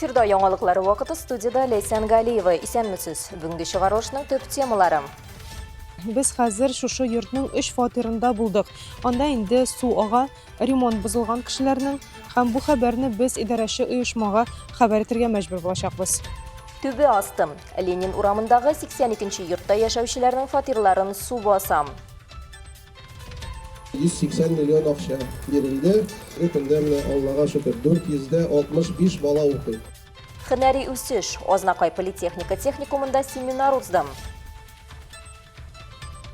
Эфирда яңалыклар вакыты студиядә Ләйсән Галиева. Исәнмесез. Бүгенге чыгарылышның төп темалары. Без хәзер шушы йортның өч фатирында булдык. Анда инде су ага, ремонт бозылган кешеләрнең һәм бу хәбәрне без идарәче оешмага хәбәр итергә мәҗбүр булачакбыз. Түбә асты. Ленин урамындагы 82 нче йортта яшәүчеләрнең фатирларын су баса. 180 миллион акча бирелде. Бу көндә менә Аллага шөкер, 465 бала укый. Һөнәри үсеш. Азнакай политехника техникумында семинар узды.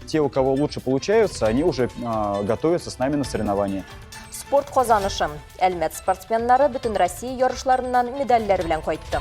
Те, у кого лучше получаются, они уже готовятся с нами на соревнования. Спорт казанышы. Әлмәт спортсменнары Бөтенроссия ярышларыннан медальләр белән кайтты.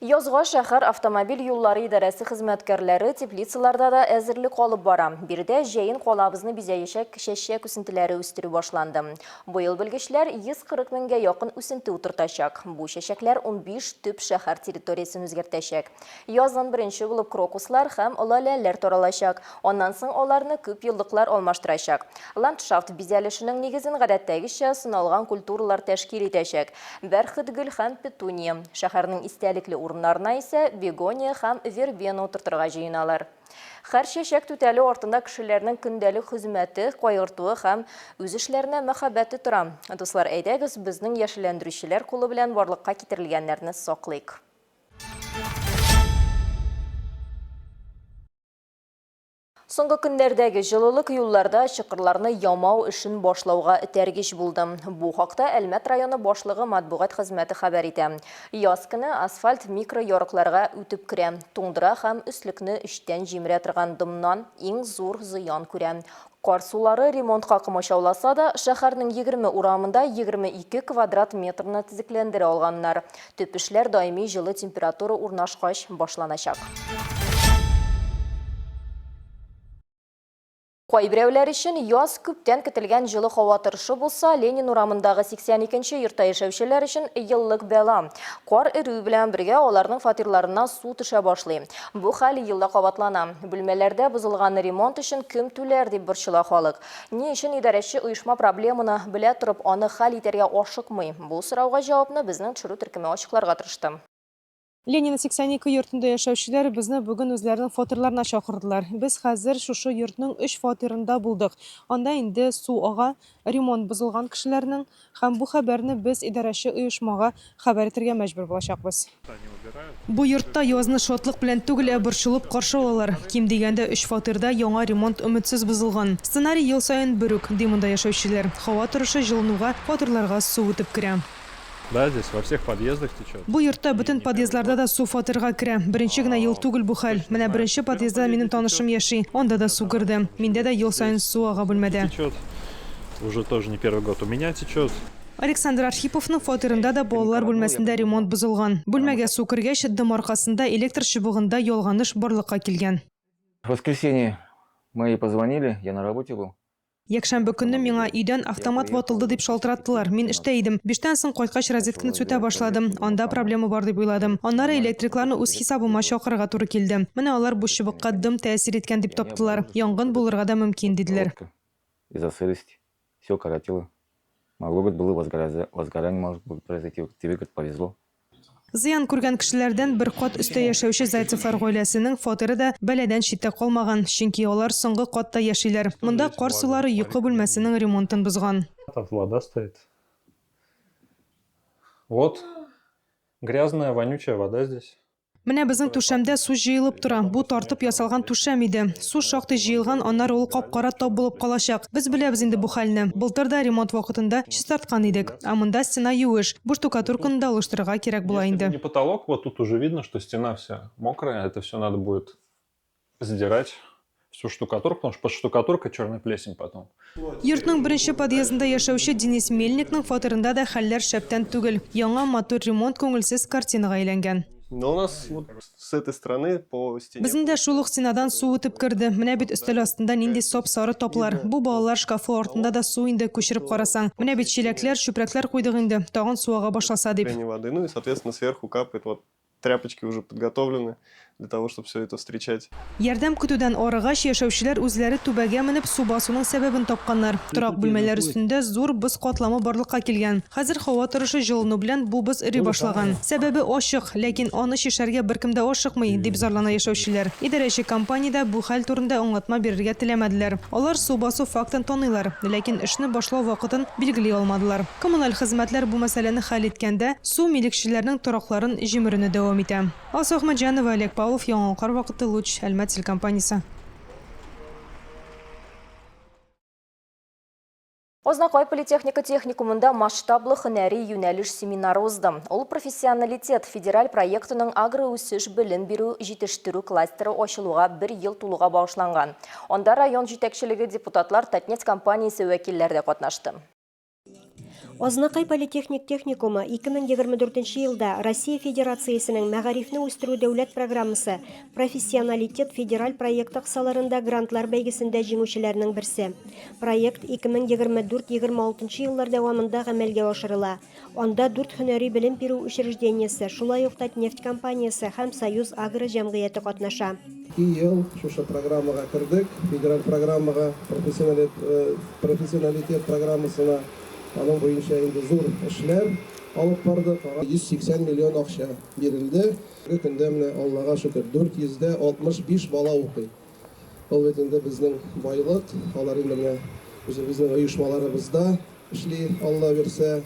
Язга шәһәр автомобиль юллары идарәсе хезмәткәрләре теплицаларда да әзерлек алып бара. Биредә җәен калабызны бизәячәк чәчәк үсентеләре үстерү башланды. Быел белгечләр 140 меңгә якын үсенте утыртачак. Бу чәчәкләр 15 төп шәһәр территориясен үзгәртәчәк. Язын беренче булып крокуслар һәм лаләләр таралачак, аннан соң аларны күпьеллыклар алмаштырачак. Ландшафт бизәлешенең нигезен гадәттәгечә сыналган культуралар тәшкил итәчәк, бәрхет гөл һәм петуния. Шәһәрнең истәлекле урыннарына исә бегония һәм вербена утыртырга җыеналар. Һәр чәчәк түтәле артында кешеләрнең көндәлек хезмәте, кайгыртуы һәм үз эшләренә мәхәббәте тора. Дуслар, әйдәгез, безнең яшелләндерүчеләр кулы белән барлыкка китерелгәннәрне саклыйк. Соңгы көннәрдәге җылылык юлларда чокырларны ямау эшен башлауга этәргеч булды. Бу хакта Әлмәт районы башлыгы матбугат хезмәте хәбәр итә. Яз көне асфальт микроярыкларга үтеп керә, туңдыра һәм өслекне эчтән җимерә торган дымнан иң зур зыян күрә. Кар сулары ремонтка комачауласа да, шәһәрнең 20 урамында 22 квадрат метрны төзекләндерә алганнар. Төп эшләр даими җылы температура урнашкач башланачак. Кайберәүләр өчен яз күптән көтелгән җылы һава торышы булса, Ленин урамындагы 82 нче йортта яшәүчеләр өчен еллык бәла. Кар эрү белән бергә аларның фатирларына су төшә башлый. Бу хәл ел да кабатлана. Бүлмәләрдә бозылган ремонт өчен кем түләр, дип борчыла халык. Ни өчен идарәче оешма проблеманы белә торып, аны хәл итәргә ашыкмый? Бу сорауга җавапны безнең төшерү төркеме ачыкларга тырышты. Ленина 82 йортында яшәүчеләр безне бүген үзләренең фатирларына чакырдылар. Без хәзер шушы йортның өч фатирында булдык. Анда инде су ага, ремонт бозылган кешеләрнең. Һәм бу хәбәрне без идарәче оешмага хәбәр итергә мәҗбүр булачакбыз. Бу йортта язны шатлык белән түгел, ә борчылып каршы алалар. Ким дигәндә өч фатирда яңа ремонт өметсез бозылган. Сценарий ел саен бер үк, ди монда яшәүчеләр. Һава торышы җылынуга фатирларга су үтеп керә. Да, здесь во всех подъездах течет. Бу йортта бөтен подъездларда да су фатирга керә. Беренче генә ел түгел бу хәл. Менә беренче подъездда минем танышым яши, анда да су керде. Миндә дә ел саен су ага бүлмәдә. Течет. Уже тоже не первый год у меня течет. Александр Архиповның фатирында да балалар бүлмәсендә ремонт бозылган. Бүлмәгә су кергәч, дым аркасында электр чыбыгында ялганыш барлыкка килгән. В воскресенье мы ей позвонили, я на работе был. Якшәмбе көнне миңа өйдән автомат ватылды дип шалтыраттылар. Мин эштә идем. Биштән соң кайткач розетканы сүтә башладым. Анда проблема бар дип уйладым. Аннары электрикларны үз хисабыма чакырырга туры килде. Менә алар бу чыбыкка дым тәэсир иткән дип таптылар. Янгын булырга да мөмкин, диделәр. Из-за сырости все коротило. Могло быть было возгорание, может быть, произойти. Тебе, говорит, повезло. Зыян күргән кешеләрдән бер кат өстә яшәүче Зайцевлар гаиләсенең фатиры да бәладән читтә калмаган, чөнки алар соңгы катта яшиләр. Монда кар сулары йокы бүлмәсенең ремонтын бозган. Там вода стоит. Вот грязная, вонючая вода здесь. Менә безнең түшәмдә су җыелып тора. Бу тартып ясалган түшәм иде. Су шактый җыелган, аннары ул кап-кара тап булып калачак. Без беләбез инде бу хәлне. Былтыр да ремонт вакытында чистарткан идек. Ә монда стена юеш. Бу штукатурканы да алыштырырга кирәк була Если бы инде. не потолок, вот тут уже видно, что стена вся мокрая, это все надо будет сдирать всю штукатурку, потому что под штукатуркой черная плесень потом. Йортның беренче подъездында яшәүче Денис Мельникның фатирында да хәлләр шәптән түгел. Яңа матур ремонт күңелсез картинага әйләнгән. Но у нас вот с этой стороны по стене. Безнең дә шул ук стенадан су үтеп керде. Менә бит өстәл астында нинди сап-сары таплар. Бу балалар шкафы артында да су инде, күчереп карасаң. Менә бит чиләкләр, чүпрәкләр куйдык инде, тагын су ага башласа дип. Воды, ну и, соответственно, сверху капает вот тряпочки уже подготовлены. для того, чтобы все это встречать. Ярдәм көтүдән арыгач, яшәүчеләр үзләре түбәгә менеп су басуның сәбәбен тапканнар. Торак бүлмәләр өстендә зур боз катламы барлыкка килгән. Хәзер һава торышы җылыну белән бу боз эри башлаган. Сәбәбе ачык, ләкин аны чишәргә беркем дә ашыкмый, дип зарлана яшәүчеләр. Идарәче компаниядә бу хәл турында аңлатма бирергә теләмәделәр. Алар су басу фактын таныйлар, ләкин эшне башлау вакытын билгели алмадылар. Коммуналь хезмәтләр бу мәсьәләне хәл иткәндә, су милекчеләрнең торакларын җимерүне дәвам итә. Алсу Әхмәтҗанова, Олег Павлов, Яңалыклар вакыты, Луч, Әлмәт телекомпаниясе. Азнакай политехника техникумында масштаблы һөнәри юнәлеш семинары узды. Ул Профессионалитет федераль проектының агроүсеш белем бирү җитештерү кластеры ачылуга бер ел тулуга багышланган. Анда район җитәкчелеге, депутатлар, Татнефть компаниясе вәкилләре дә катнашты. Азнакай политехник техникумы 2024 елда Россия Федерациясенең Мәгарифне үстерү дәүләт программасы Профессионалитет федераль проекты кысаларында грантлар бәйгесендә җиңүчеләрнең берсе. Проект 2024-26 еллар дәвамында гамәлгә ашырыла. Анда дүрт һөнәри белем бирү учреждениесе, шулай ук Татнефть компаниясе һәм Союз Агро җәмгыяте катнаша. Ике ел шушы программага кердек, федераль программага, Профессионалитет программасына. Аның буенча инде зур эшләр алып бардык. 180 миллион акча бирелде. Бүгенге көндә менә, Аллага шөкер, 465 бала укый. Ул бит инде безнең байлык, алар инде менә үзебезнең оешмаларыбызда эшли, Алла бирсә,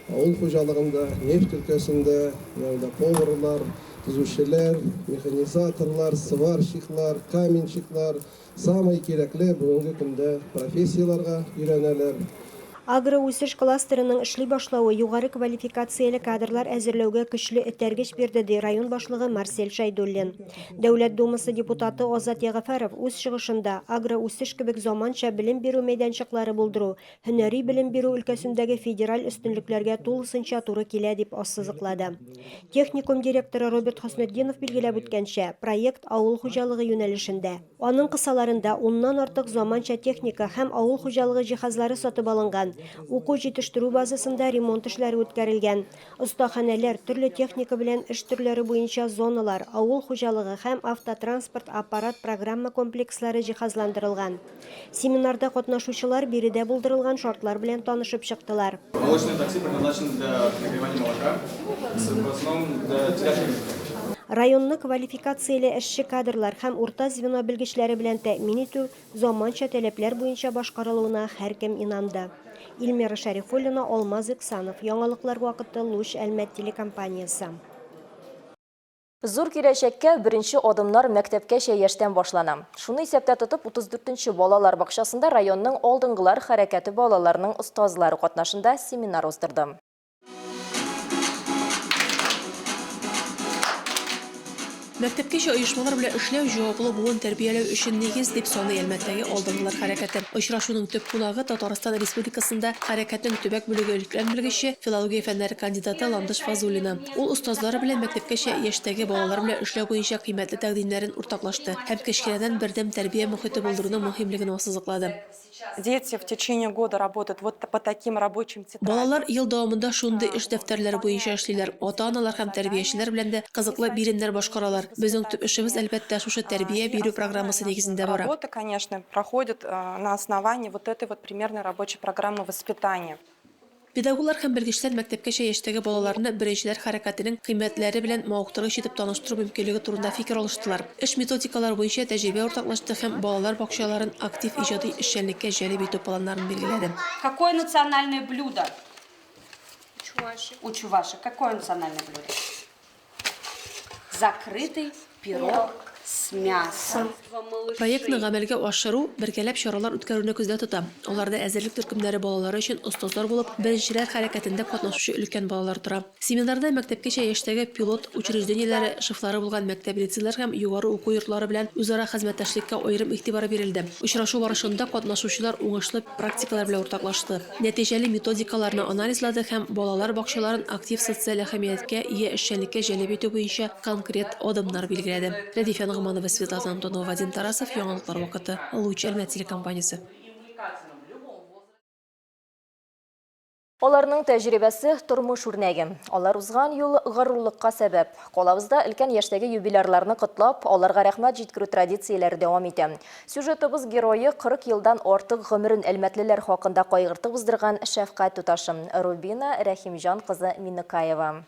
авыл хуҗалыгында, нефть өлкәсендә, менә монда поварлар, төзүчеләр, механизаторлар, сварщиклар, каменщиклар, самый кирәкле бүгенге көндә профессияләргә өйрәнәләр. Агроүсеш кластерының эшли башлавы югары квалификацияле кадрлар әзерләүгә көчле этәргеч бирде, ди район башлыгы Марсель Шәйдуллин. Дәүләт Думасы депутаты Азат Ягъфәров үз чыгышында агроүсеш кебек заманча белем бирү мәйданчыклары булдыру һөнәри белем бирү өлкәсендәге федераль өстенлекләргә тулысынча туры килә, дип ассызыклады. Техникум директоры Роберт Хөснетдинов билгеләп үткәнчә, проект авыл хуҗалыгы юнәлешендә. Аның кысаларында уннан артык заманча техника һәм авыл хуҗалыгы җиһазлары сатып алынган, уку-җитештерү базасында ремонт эшләре үткәрелгән, остаханәләр, төрле техника белән эш төрләре буенча зоналар, авыл хуҗалыгы һәм автотранспорт аппарат-программа комплекслары җиһазландырылган. Семинарда катнашучылар биредә булдырылган шартлар белән танышып чыктылар. Молочное такси предназначено для нагревания молока, в основном для телячьего. Районны квалификацияле эшче кадрлар һәм урта звено белгечләре белән тәэмин итү заманча таләпләр буенча башкарылуына һәркем инанды. Эльмира Шәрифуллина, Алмаз Иксанов, Яңалыклар вакыты, Луч, Әлмәт телекомпаниясе. Зур киләчәккә беренче адымнар мәктәпкәчә яшьтән башлана. Шуны исәптә тотып, 34 нче балалар бакчасында районның Алдынгылар хәрәкәте балаларының остазлары катнашында семинар уздырды. Мәктәпкәчә оешмалар белән эшләү җаваплы буын тәрбияләү өчен нигез, дип саный Әлмәттәге Алдынгылар хәрәкәте. Очрашуның төп кунагы, Татарстан Республикасында хәрәкәтнең төбәк бүлеге өлкән белгече, филология фәннәре кандидаты Ландыш Фазуллина. Ул остазлары белән мәктәпкәчә яшьтәге балалар белән эшләү буенча кыйммәтле тәкъдимнәрен уртаклашты һәм кечкенәдән бердәм тәрбия мохите булдыруның мөһимлеген ассызыклады. Дети в течение года работают вот по таким рабочим тетрадям. Балалар ел дәвамында шундый эш дәфтәрләре буенча эшлиләр, ата-аналар һәм тәрбиячеләр белән дә кызыклы биремнәр башкаралар. Безнең төп эшебез, әлбәттә, шушы тәрбия бирү программасы нигезендә бара. Работа, конечно, проходит на основании вот этой вот примерной рабочей программы воспитания. Педагоглар һәм белгечләр мәктәпкәчә яшьтәге балаларны Беренчеләр хәрәкәтенең кыйммәтләре белән мавыктыргыч итеп таныштыру мөмкинлеге турында фикер алыштылар, эш методикалары буенча тәҗрибә уртаклашты һәм балалар бакчаларын актив иҗади эшчәнлеккә җәлеп итү планнарын билгеләде. Какое национальное блюдо? У чувашей. У чувашей. Какое национальное блюдо? Закрытый пирог с мясом. Проектны гамәлгә ашыру бергәләп чаралар үткәрүне күздә тота. Аларда әзерлек төркемнәре балалары өчен остазлар булып, Беренчеләр хәрәкәтендә катнашучы өлкән балалар тора. Семинарда мәктәпкәчә яшьтәге пилот учреждениеләре шефлары булган мәктәп-лицейлар һәм югары уку йортлары белән үзара хезмәттәшлеккә аерым игътибар бирелде. Очрашу барышында катнашучылар уңышлы практикалар белән уртаклашты. Нәтиҗәле методикаларны анализлады һәм балалар бакчаларын актив социаль әһәмияткә ия эшчәнлеккә җәлеп итү буенча конкрет адымнар билгеләде. Рәдифә Ногманова, Светлана Антонова, Вадим Тарасов, Яңалыклар вакыты, Луч, Әлмәт телекомпаниясе. Аларның тәҗрибәсе, тормыш үрнәге. Алар узган юл, горурлыкка сәбәп. Калабызда өлкән яшьтәге юбилярларны котлап, аларга рәхмәт җиткерү традицияләре дәвам итә. Сюжетыбыз герое, 40 елдан артык гомерен әлмәтлеләр хакында кайгыртып уздырган шәфкать туташы, Рубина Рәхимҗан кызы Миннекаева.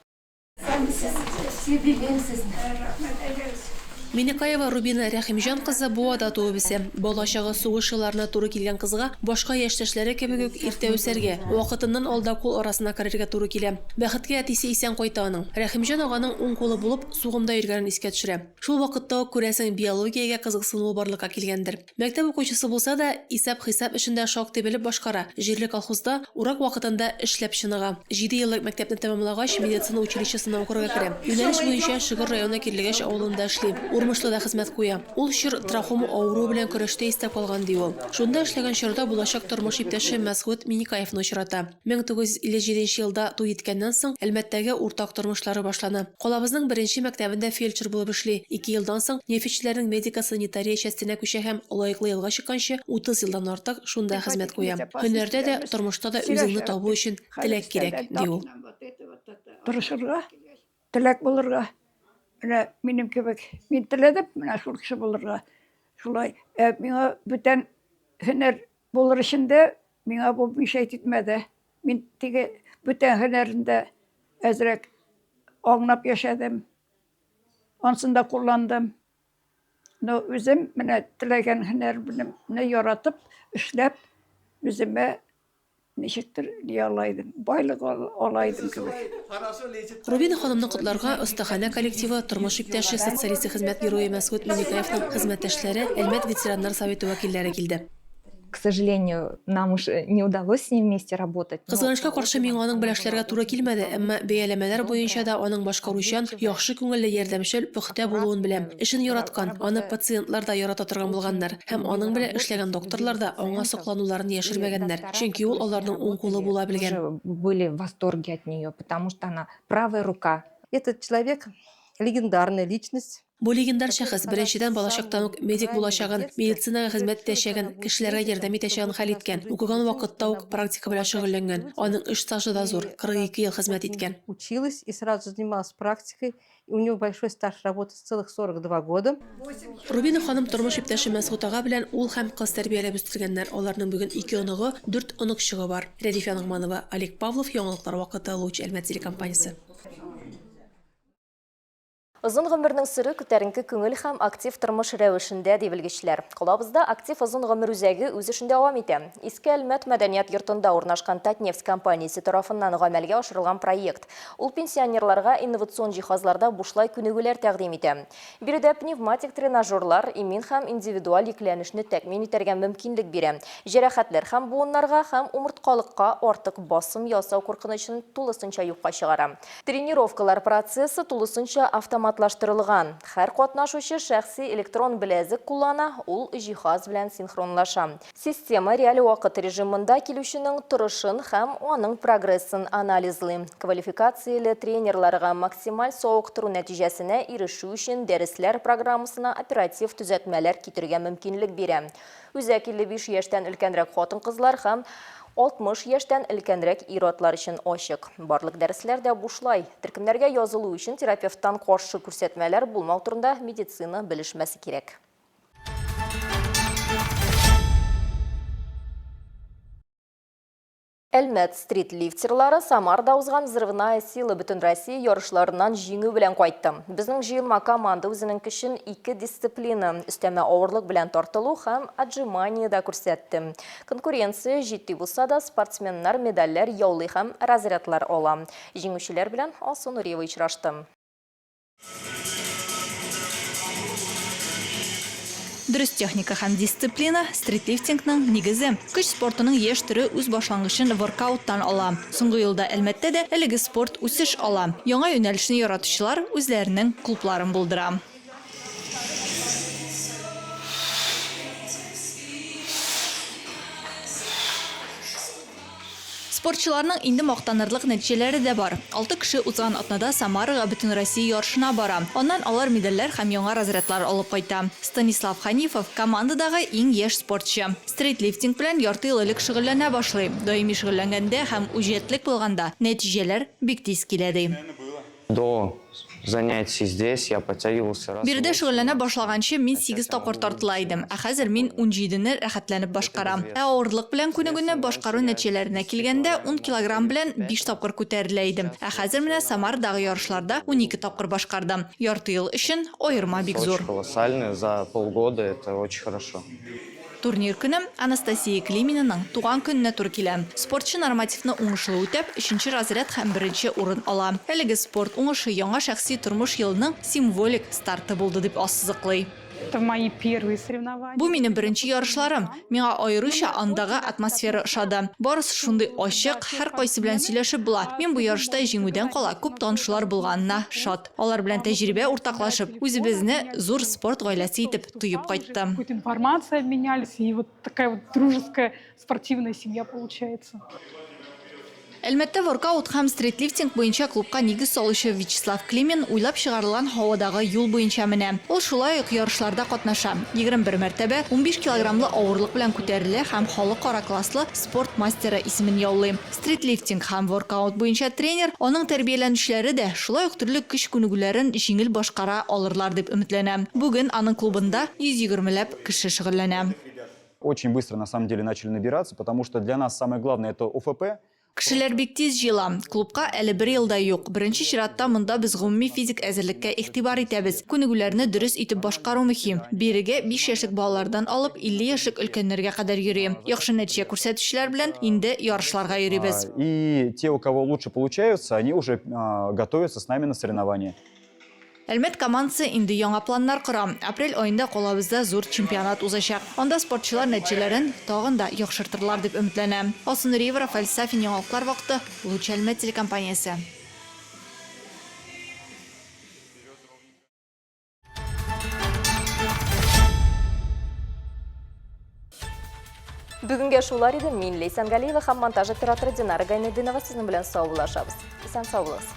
Исәнмесез, юбилеем сезне. Рәхмәт, әйдәгез. Минекаева Рубина Рәхимҗан кызы Буада туып үсә. Балачагы сугыш елларына туры килгән кызга, башка яшьтәшләре кебек үк, иртә үсәргә, вакытыннан алда кул арасына керергә туры килә. Бәхеткә, әтисе исән кайта аның. Рәхимҗан аганың уң кулы булып, сугымда йөргәнен искә төшерә. Шул вакытта ук, күрәсең, биологиягә кызыксынуы барлыкка килгәндер. Мәктәп укучысы булса да, исәп-хисап эшен дә шактый белеп башкара, җирле колхозда урак вакытында эшләп чыныга. Җидееллык мәктәпне тәмамлагач, медицина училищесына укырга керә. Юнәлеш буенча Шөгер районы Кирлегәч авылында эшли, Урмышлыда хезмәт куя. Ул чор трахома авыруы белән көрәштә истә калган, ди ул. Шунда эшләгән чорда булачак тормыш иптәше Мәсгуть Миникаевны очрата. 1957 елда туй иткәннән соң, Әлмәттәге уртак тормышлары башлана. Калабызның беренче мәктәбендә фельдшер булып эшли. Ике елдан соң нефтьчеләрнең медико-санитария частенә күчә һәм лаеклы ялга чыкканчы 30 елдан артык шунда хезмәт куя. Һөнәрдә дә, тормышта да үзеңне табу өчен теләк кирәк, ди ул. Тырышырга, теләк булырга. Менә минем кебек. Мин теләдем менә шул кеше булырга. Шулай. Ә миңа бүтән һөнәр булыр өчен дә Миңа бу мишәйт итмәде. Мин теге бүтән һөнәрен дә әзрәк аңлап яшәдем. Ансын да кулландым. Но үзем менә теләгән һөнәремне яратып, эшләп, үземә ничектер ни ала идем, байлык ала идем кебек. Рубина ханымны котларга остаханә коллективы, тормыш иптәше, Социалистик Хезмәт Герое Мәсгуть Миннекаевның хезмәттәшләре, Әлмәт ветераннар советы вәкилләре килде. К сожалению, нам уж не удалось с ним вместе работать. Кызганычка каршы, миңа аның белән эшләргә туры килмәде, әмма бәяләмәләр буенча да аның башкаручан, яхшы күңелле, ярдәмчел, пөхтә булуын беләм. Эшен яраткан, аны пациентлар да ярата торган булганнар һәм аның белән эшләгән докторлар да аңа соклануларын яшермәгәннәр, чөнки ул аларның уң кулы була белгән. Были в восторге от нее, потому что она правая рука. Этот человек легендарная личность. Бу легендар шәхес, беренчедән, балачактан ук медик булачагын, медицинага хезмәт итәчәген, кешеләргә ярдәм итәчәген хәл иткән, укыган вакытта ук практика белән шөгыльләнгән. Аның эш стажы да зур, 42 ел хезмәт иткән. Училась и сразу занималась практикой, и у него большой стаж работы целых 42 года. Рубина ханым тормыш иптәше Мәсгут ага белән ул һәм кыз тәрбияләп үстергәннәр. Аларның бүген ике оныгы, дүрт оныкчыгы бар. Рәдифә Ногманова, Олег Павлов, Яңалыклар вакыты, Луч Әлмәт телекомпаниясе. Озын гомернең сере күтәренке күңел һәм актив тормыш рәвешендә, ди белгечләр. Калабызда актив озын гомер үзәге үз эшен дәвам итә. Иске Әлмәт мәдәният йортында урнашкан Татнефть компаниясе тарафыннан гамәлгә ашырылган проект. Ул пенсионерларга инновацион җиһазларда бушлай күнегүләр тәкъдим итә. Биредә пневматик тренажерлар имин һәм индивидуаль йөкләнешне тәэмин итәргә мөмкинлек бирә. Җәрәхәтләр һәм буыннарга һәм умырткалыкка артык басым ясау куркынычын тулысынча юкка чыгара. Тренировкалар процессы тулысынча автоматлаштырылган. Һәр катнашучы шәхси электрон беләзек куллана, ул җиһаз белән синхронлаша. Система реаль вакыт режимында килүченең торышын һәм аның прогрессын анализлый. Квалификацияле тренерларга максималь савыктыру нәтиҗәсенә ирешү өчен дәресләр программасына оператив төзәтмәләр китерергә мөмкинлек бирә. Үзәк 55 яшьтән өлкәнрәк хатын-кызлар һәм 60 яшьтән өлкәнрәк ир-атлар өчен ачык. Барлык дәресләр дә бушлай. Төркемнәргә язылу өчен терапевттан каршы күрсәтмәләр булмау турында медицина белешмәсе кирәк. Әлмәт стрит-лифтерлары Самарда узган Взрывная сила Бөтенроссия ярышларыннан җиңү белән кайтты. Безнең җыелма команда үзенең көчен ике дисциплина, өстәмә авырлык белән тартылу һәм отжиманиедә күрсәтте. Конкуренция җитди булса да, спортсменнар медальләр яулый һәм разрядлар ала. Җиңүчеләр белән Алсу Нуриева очрашты. Дөрес техника һәм дисциплина, стритлифтингның нигезе. Көч спортының яшь төре үз башлангычын воркауттан ала. Соңгы елда Әлмәттә дә әлеге спорт үсеш ала. Яңа юнәлешне яратучылар үзләренең клубларын булдыра. Спортчыларның инде мактанырлык нәтиҗәләре дә бар. Алты кеше узган атнада Самарага Бөтенроссия ярышына бара. Аннан алар медальләр һәм яңа разрядлар алып кайта. Станислав Хәнифов, командадагы иң яшь спортчы. Стритлифтинг белән ярты ел элек шөгыльләнә башлый. Даими шөгыльләнгәндә һәм үҗәтлек булганда, нәтиҗәләр бик тиз килә, ди. До занятий здесь я подтягивался раз. Биредә шөгыльләнә башлаганчы мин сигез тапкыр тартыла идем, ә хәзер мин унҗидене рәхәтләнеп башкарам. Ә авырлык белән күнегүне башкару нәтиҗәләренә килгәндә, ун килограмм белән биш тапкыр күтәрелә идем, ә хәзер менә Самарадагы ярышларда 12 тапкыр башкардым. Ярты ел өчен аерма бик зур. Очень колоссальный, за полгода это очень хорошо. Турнир көне Анастасия Климинаның туган көненә туры килә. Спортчы нормативны уңышлы үтәп, өченче разряд һәм беренче урын ала. Әлеге спорт уңышы яңа шәхси тормыш елының символик старты булды, дип ассызыклый. Это мои первые соревнования. Бу минем беренче ярышларым. Миңа аеруча андагы атмосфера ошады. Барысы шундый ачык, һәркайсы белән сөйләшеп була. Мин бу ярышта җиңүдән кала күп танышлар булганына шат. Алар белән тәҗрибә уртаклашып, үзебезне зур спорт гаиләсе итеп тоеп кайттым. Какой-то информацией обменялись, и вот такая вот дружеская спортивная семья получается. Әлмәттә воркаут һәм стритлифтинг буенча клубка нигез салучы Вячеслав Климин уйлап чыгарылган һавадагы юл буенча менә. Ул шулай ук ярышларда катнаша. 21 мәртәбә 15 килограммлы авырлык белән күтәрелә һәм халыкара класслы спорт мастеры исемен яулый. Стритлифтинг һәм воркаут буенча тренер, аның тәрбияләнүчеләре дә шулай ук төрле көч күнегүләрен җиңел башкара алырлар дип өметләнә. Бүген аның клубында 120 ләп кеше шөгыльләнә. Очень быстро на самом деле начали набираться, потому что для нас самое главное это ОФП. Кешеләр бик тиз җыела. Клубка әле бер ел да юк. Беренче чиратта монда без гомуми физик әзерлеккә игътибар итәбез. Күнегүләрне дөрес итеп башкару мөһим. Бирегә биш яшьлек балалардан алып 50 яшьлек өлкәннәргә кадәр йөри. Яхшы нәтиҗә күрсәтүчеләр белән инде ярышларга йөрибез. И те, у кого лучше получаются, они уже готовятся с нами на соревнования. Әлмәт командасы инде яңа планнар кора. Апрель аенда калабызда зур чемпионат узачак. Анда спортчылар нәтиҗәләрен тагын да яхшыртырлар дип өметләнә. Алсу Нуриева, Рафаэль Сафин, Яңалыклар вакыты, Луч Әлмәт телекомпаниясе. Бүгенгә шулар иде. Мин Ләйсән Галиева һәм монтаж операторы Динара Гайнетдинова сезнең белән саубуллашабыз. Исән сау булыгыз.